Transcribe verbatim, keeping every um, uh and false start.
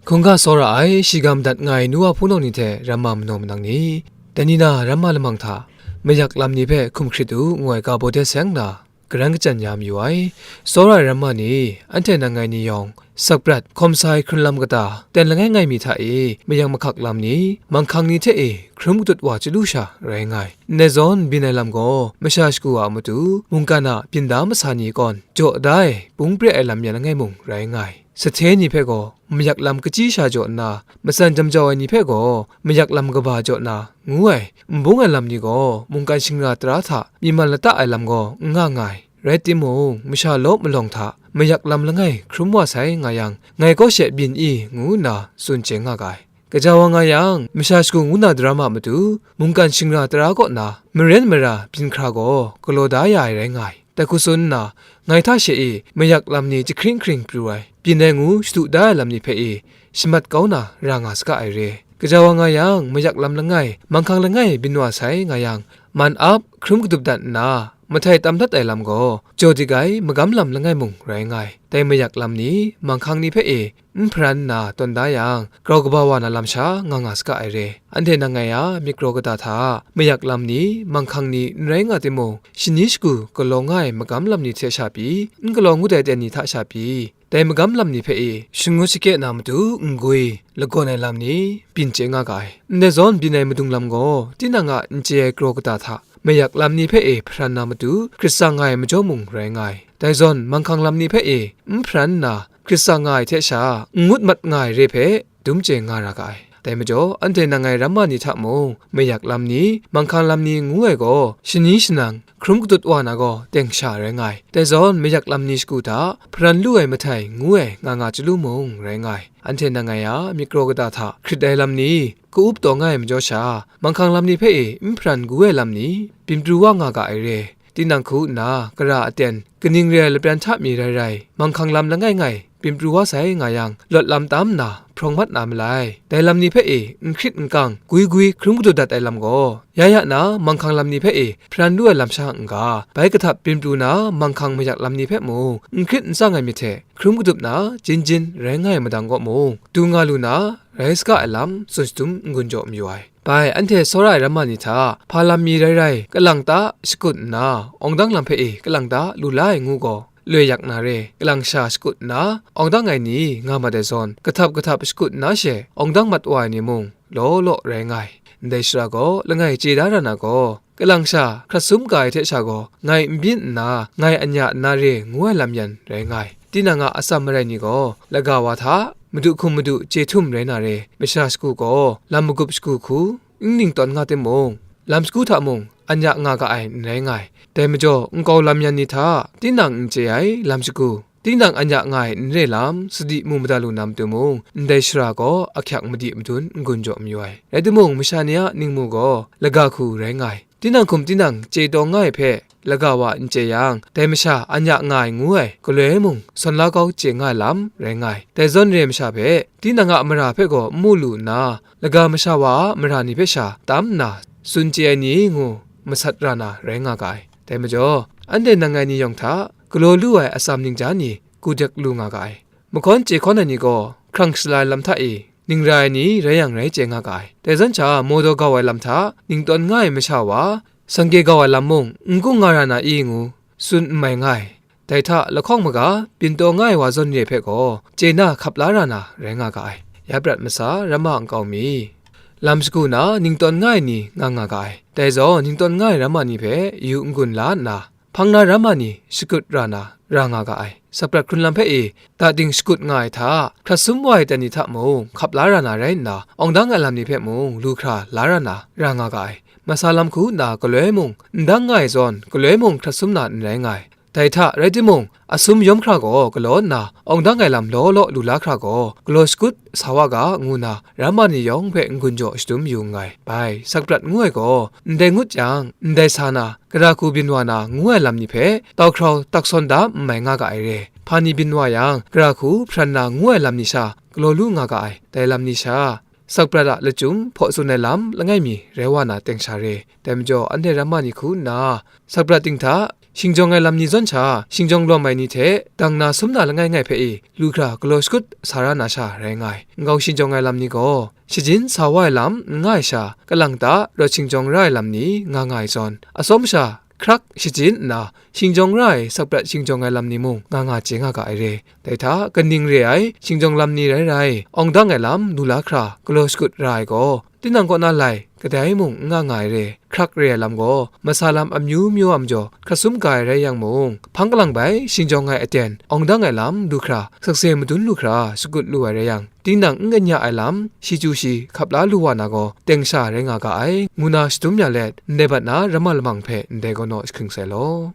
Hkungga tsawra ai, shiga madat nga ai nu wa hpunau ni hte ramma manaw manang ni, dai ni na ramma lamang hta mayak lam ni hpe hkum hkrit u, ngu ai ga baw de seng na, garan kajan ya mayu ai. Tsawra ai ramma ni, anhte nang ngai ni yawng, sakprat, hkawm sa ai hkrun lam kata, ten langai ngai mi hta e mayang mahkak lam ni, manghkang ni hte e hkrum kadut wa chyalu sha rai nga ai. Ndai zawn byin ai lam gaw, masha shagu a matu, mungkan a byin da masa ni kawn jaw da ai, bung pre ai lam yan langai mung rai nga ai. Sahte ni hpe gaw mayak lam kachyi sha jaw nna, matsan jamjau ai ni hpe gaw mayak lam kaba jaw na, ngu ai, n bung ai lam ni gaw mungkan shingra tara hta myi man lata ai lam gaw n nga nga ai. Rai timung, masha law malawng hta mayak lam langai hkrum wa sai nga yang, ngai kaw she byin i, ngu nna tsun chye nga ga ai. Gaja wa nga yang, masha shagu ngu na daram a matu, mungkan shingra tara kaw na maren mara byin hkra gaw galaw da ya ai rai nga ai. Dai hku tsun nna, ngai hta she e mayak lam ni jahkring hkring pru ai, byin ai ngu shadu da ai lam ni hpe e shamat kau na ra nga saga ai re. Gaja wa nga yang, mayak lam langai, manghkang langai byin wa sai nga yang, man ap, hkrum kadup dat nna, mahtai tam dat ai lam gaw, jaw dik ai magam lam langai mung rai nga ai. Dai mayak lam ni, manghkang ni hpe e n hparan nna tawn da yang, grau kaba wa na lam sha nga nga saga ai re. Anhte nang ngai a myit kraw kata hta mayak lam ni, manghkang ni n rai nga timung, shani shagu galaw nga ai magam lam ni hte sha pyi, n galaw ngut ai ten ni hta sha pyi, dai magam lam ni hpe e shangut shake na matu n gwi lagawn ai lam ni byin chye nga ga ai. Ndai zawn byin ai madung lam gaw, tinang a n chye ai kraw kata hta mayak lam ni hpe e hparan na matu hkrit tsang nga ai majaw mung rai nga ai. Dai zawn manghkang lam ni hpe e n hparan nna hkrit tsang nga ai hte sha, n ngut mat nga ai re hpe dum chye nga ra ga ai. Dai majaw, anhte nang ngai ramma ni hta mung, mayak lam ni, manghkang lam ni ngu ai gaw, shani shanang, hkrum kadut wa na gaw, teng sha rai nga ai. Dai zawn, mayak lam ni shagu hta, hparan lu ai mahtai ngu ai nga nga chyalu mung rai nga ai. Anhte nang ngai a myit kraw kata hta hkrit ai lam ni, ka-up taw nga ai majaw sha, manghkang lam ni hpe e n hparan gu ai lam ni, byin pru wa nga ga ai re. Tinang hku nna, kara aten, kaning re ai lapran hta mi rai rai, manghkang lam langai ngai, byin pru wa sai nga yang, lawt lam tam nna, hprawng mat na malai. Dai lam ni hpe e, n hkrit n kang, gwi gwi hkrum kadu dat ai lam gaw, ya ya na, manghkang lam ni hpe e, hparan lu ai lam sha n-ga, bai kahtap byin pru na, manghkang mayak lam ni hpe mung, n hkrit n tsang ai myit hte, hkrum kadup na, jin jin rai nga ai madang kaw mung, du nga lu na, rai saga ai lam, tsun shadum n-gun jaw mayu ai. Bai, anhte tsawra ai ramma ni hta, hpa lam mi rai rai, kalang ta shakut nna, awng dang lam hpe e kalang ta lu la ai ngu gaw, loi yak na re, kalang sha shakut nna, awng dang ai ni nga mat ai zawn, kahtap kahtap shakut nna she, awng dang mat wa ai ni mung, law law rai nga ai. Ndai shara gaw, langai chye da ra na gaw, kalang sha, hkrat sum ga ai hte sha gaw, ngai n byin nna, ngai anya nna re ngu ai lam yan rai nga ai. Tinang a atsam marai ni gaw, laga wa hta, madu hkum madu chye htum rai na re, masha shagu gaw, lam magup shagu hku, n ning tawn nga timung, lam shagu hta mung, anya nga ga ai n rai nga ai. Dai majaw, nkau lam yan ni hta, tinang n chye ai lam shagu, tinang anya nga ai n re lam, sadi mu mada lu na matu mung, ndai shara gaw ahkyak madi madun n-gun jaw mayu ai. Rai timung, masha ni a ningmu gaw laga hku rai nga ai. Tinang hkum tinang chye taw nga ai hpe, laga wa n chye yang, dai masha anya nga ai ngu ai, galoi mung sawn la kau chye nga ai lam rai nga ai. Dai zawn re ai masha hpe, tinang a mara hpe gaw n mu lu nna, laga masha wa a mara ni hpe sha tam nna, tsun chye ai ni ngu masat ra na rai nga ga ai. Dai majaw, anhte nang ngai ni yawng hta, galaw lu ai atsam ningja ni, ku dek lu nga ga ai. Mahkawn chye hkawn ai ni gaw, hkrang shala ai lam hta e, ning ra ai ni rai yang rai chye nga ga ai. Dai zawn sha, maw daw gau ai lam hta, ning tawn nga ai masha wa, sangke gau ai lam mung, n kung nga ra na i ngu, tsun n mai nga ai. Dai hta lahkawng maga, byin taw nga ai wa zawn re hpe gaw, chye na hkap la ra na rai nga ga ai. Ya prat masa, ramma nkau mi, lam shagu na, ning tawn nga ai ni nga nga ga ai. Dai zawn, ning tawn nga ai ramma ni hpe, yu n-gun la nna, hpang na ramma ni shakut ra na, ra nga ga ai. Saprat hkrun lam hpe e, dating shakut nga ai hta, hkrat sum wa ai ten ni hta mung, hkap la ra na rai nna, awng dang ai lam ni hpe mung, lu hkra la ra na, ra nga ga ai. Masa lam hku nna galoi mung, n dang nga ai zawn, galoi mung hkrat sum na n rai nga ai. Dai hta rai timung, asum yawm hkra gaw galaw nna, awng dang ai lam law law lu la hkra gaw, galaw shakut sa wa ga, ngu nna, ramma ni yawng hpe n-gun jaw shadum yu nngai. Bai, sakprat ngu ai gaw, ndai ngut yang, ndai sa na, gara hku byin wa na ngu ai lam ni hpe, tau hkrau tak sawn da n mai nga ga ai re. Hpa ni byin wa yang, gara hku hparan na ngu ai lam ni sha, galaw lu nga ga ai. Dai lam ni sha, sakprat a lachyum hpaw tsun ai lam langai mi rai wa na teng sha re. Dai majaw, anhte ramma ni hku nna, sakprat ting hta Shingjawng ai lam ni zawn sha, shingjawng lawm ai ni hte dang na sum na langai ngai hpe i, lu hkra galaw shakut sa ra na sha rai nga ai. Nkau shingjawng ai lam ni gaw, shajin sa wa ai lam n nga ai sha, kalang ta rawt shingjawng ra ai lam ni nga nga ai zawn, atsawm sha hkrak shajin nna, shingjawng ra ai sakprat shingjawng ai lam ni mung nga nga chye nga ga ai re. Dai hta, kaning re ai shingjawng lam ni rai rai, awng dang ai lam lu la hkra galaw shakut ra ai gaw, tinang kaw na lai, kadai mung n nga nga ai re. Hkrak re ai lam gaw, masa lam amyu myu a majaw hkrat sum ga ai rai yang mung, hpang kalang bai shingjawng ai aten, awng dang ai lam lu hkra, sakse madun lu hkra shakut lu ai rai yang, tinang n kanya ai lam, shi chyu shi hkap la lu wa na gaw, teng sha rai nga ga ai, ngu na shadum ya let, ndai bat na ramma lamang hpe ndai gaw naw jahkring sai law.